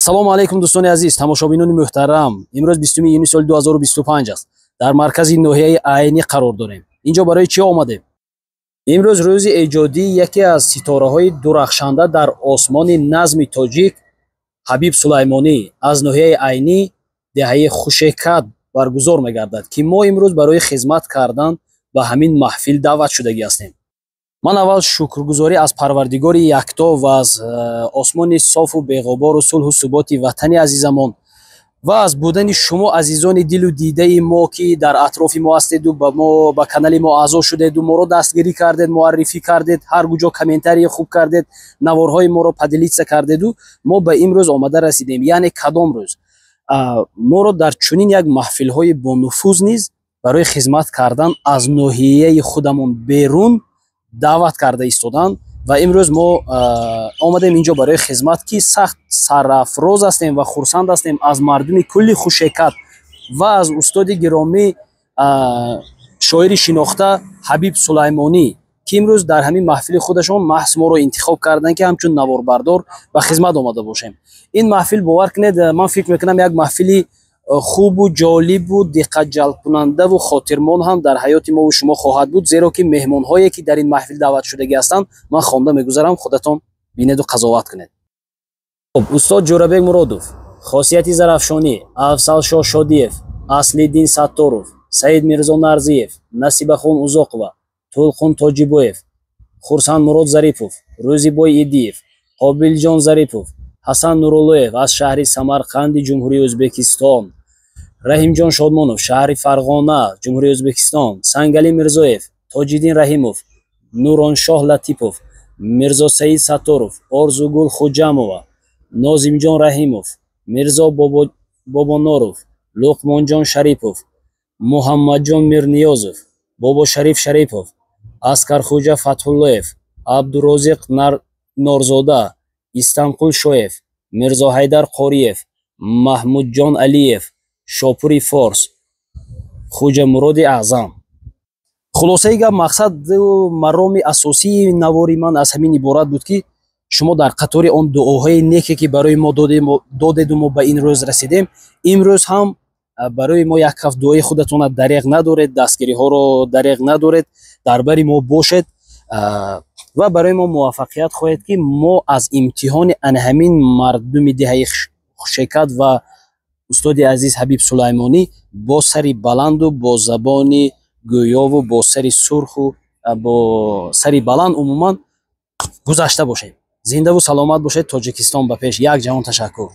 Салому алайкум, дӯстони азиз, тамошобинони муҳтарам. Имрӯз 20 июни соли 2025 аст. Дар маркази ноҳияи Айнӣ қарор дорем. Инҷо барои чӣ омадем? Имрӯз рӯзи эҷодии яке аз ситораҳои дурахшанда дар осмони назми тоҷик, Ҳабиб Сулаймонӣ аз ноҳияи Айнӣ, деҳаи Хушекат баргузор мегардад, ки мо имрӯз барои хизмат кардан ба ҳамин маҳфил даъват шудагӣ ҳастем. Ман аввал шукргузорӣ аз Парвардигори якто ва аз осмони софу беғубору сулҳу суботи ватани азизамон ва аз будани шумо, азизони дилу дидаи мо, ки дар атрофи мо ҳастеду ба мо, ба канали мо аъзо шудеду моро дастгирӣ кардед, муаррифӣ кардед, ҳар куҷо комментарии хуб кардед, наворҳои моро поделиться кардеду мо ба имрӯз омада расидем. Яъне кадом рӯз моро дар чунин як маҳфилҳои бонуфуз низ барои хизмат кардан аз ноҳияи худамон берун даъват карда истоданд. Ва имрӯз мо омадем инҷо барои хизмат, ки сахт сарафроз ҳастем ва хурсанд ҳастем аз мардуми кулли Хушекат ва аз устоди гиромӣ, шоири шинохта Ҳабиб Сулаймонӣ, ки имрӯз дар ҳамин маҳфили худашон маҳз моро интихоб карданд, ки ҳамчун наворбардор ба хизмат омада бошем. Ин маҳфил, бовар кунед, ман фикр мекунам, як маҳфили хубу ҷолибу диққатҷалбкунандаву хотирмон ҳам дар ҳаёти мову шумо хоҳад буд, зеро ки меҳмонҳое, ки дар ин маҳфил даъват шудагӣ ҳастанд, ман хонда мегузарам, худатон бинеду қазоват кунед. Хуб, устод Ҷӯрабек Муродов, Хосияти Зарафшонӣ, Афзалшоҳ Шодиев, Аслиддин Сатторов, Саид Мирзо Нарзиев, Насибахон Узоқова, Тулқун Тоҷибоев, Хурсандмурод Зарипов, Рӯзибой Идиев, Қобилҷон Зарипов, Ҳасан Нуруллоев аз шаҳри Самарқанди Ҷумҳурии Ӯзбекистон, Раҳимҷон Шодмонов, шаҳри Фарғона, Ҷумҳурии Ӯзбекистон, Сангалӣ Мирзоев, Тоҷиддин Раҳимов, Нуроншоҳ Латипов, Мирзосаид Сатторов, Орзугул Хуҷамова, Нозимҷон Раҳимов, Мирзо Бобоноров, Луқмонҷон Шарипов, Муҳаммадҷон Мирниёзов, Бобошариф Шарипов, Аскархӯҷа Фатҳуллоев, Абдурозиқ Норзода, Истанқул Шоев, Мирзоҳайдар Қориев, Маҳмудҷон Алиев, Шопури Форс, Хуҷамуроди Аъзам. Хулосаи гап, мақсаду мароми асосии навори ман аз ҳамин иборат буд, ки шумо дар қатори он дуоҳои неке, ки барои мо додеду мо ба ин рӯз расидем, имрӯз ҳам барои мо як ҳафт дуои худатонро дареғ надоред, дастгириҳоро дареғ надоред, дар бари мо бошед ва барои мо муваффақият хоҳед, ки мо аз имтиҳони ана ҳамин мардуми деҳаи Хушекат ва устоди азиз Ҳабиб Сулаймонӣ бо сари баланду бо забони гӯёву бо сари сурху бо сари баланд умуман гузашта бошем. Зиндаву саломат бошед. Тоҷикистон ба пеш! Як ҷаҳон ташаккур.